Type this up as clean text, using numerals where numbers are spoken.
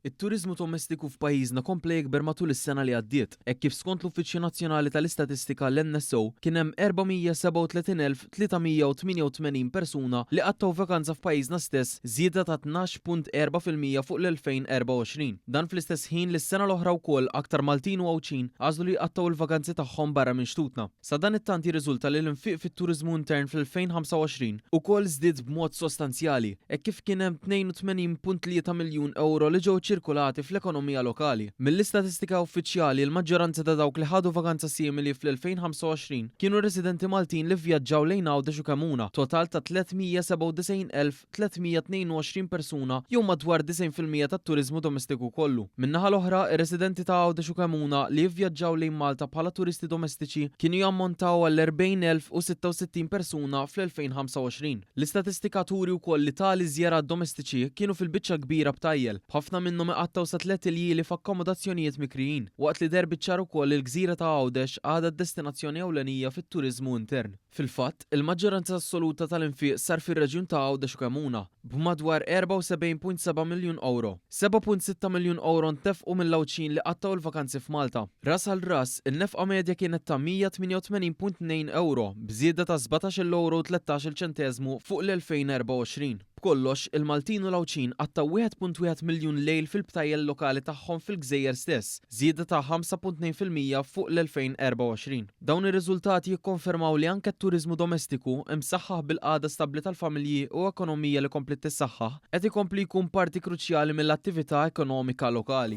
It-turiżmu domestiku f'pajjiżna kompla jikber matul is-sena li għaddiet, hekk kif skont l-Uffiċċju Nazzjonali tal-Istatistika l-NSO kien hemm 437,388 persuna li qattgħu vakanza f'pajjiżna stess, żieda ta' 12.4% fuq l-2024. Dan fl-istess ħin li s-sena l-oħra wkoll aktar Maltin u Għawdxin għażlu li jqattgħu l-vakanzi tagħhom barra minn xtutna. Sadanittant jirriżulta li l-infiq fit-turiżmu intern fl-2025 ukoll żdied b'mod sostanzjali, hekk kif kien hemm 82.3 miljun ewro li ġew ċirkulati fl-ekonomija lokali. Mill-istatistika uffiċjali, il-maġġoranza ta' dawk li ħadu vakanza simili fl-2025 kienu residenti Maltin li vvjaġġaw lejn Għawdex u Kemmuna, total ta' 397,322 persuna jew madwar 90% tat-turiżmu domestiku kollu. Min-naħa l-oħra, ir-residenti ta' Għawdex u Kemmuna li jivvjaġġaw lejn Malta bħala turisti domestiċi kienu jammontaw għal 40,066 persuna fl-2025. L-istatistika turi wkoll li tali żjarat domestiċi kienu fil-biċċa l-kbira btajjel, b'ħafna minnhom iqattgħu sa tlett iljieli f'akkomodazzjonijiet mikrijin, waqt li deher biċ-ċar ukoll li l-gżira ta' Għawdex għadha d-destinazzjoni ewlenija fit-turiżmu intern. Fil-fatt, il-maġġoranza assoluta tal-infiq sar fir-reġjun ta' Għawdex u Kemmuna, b'madwar 74.7 miljun ewro. 7.6 miljun ewro ntefqu mill-Għawdxin li qattgħu l-vakanzi f'Malta. Ras għal ras, in-nefqa medja kienet ta' 188.2 ewro, b'żieda ta' sbatax-il ewro u tlettax-il ċenteżmu fuq l-2024. B'kollox, il-Maltin u l-Għawdxin qattgħu 1.1 miljun lejl fil-btajjel lokali tagħhom fil-gżejjer stess, żieda ta' 5.2% fuq l-2024. Dawn ir-riżultati jikkonfermaw li anke t-turiżmu domestiku, imsaħħaħ bil-qagħda stabbli tal-familji u ekonomija li kompliet tissaħħaħ, qed ikompli jkun parti kruċjali mill-attività ekonomika lokali.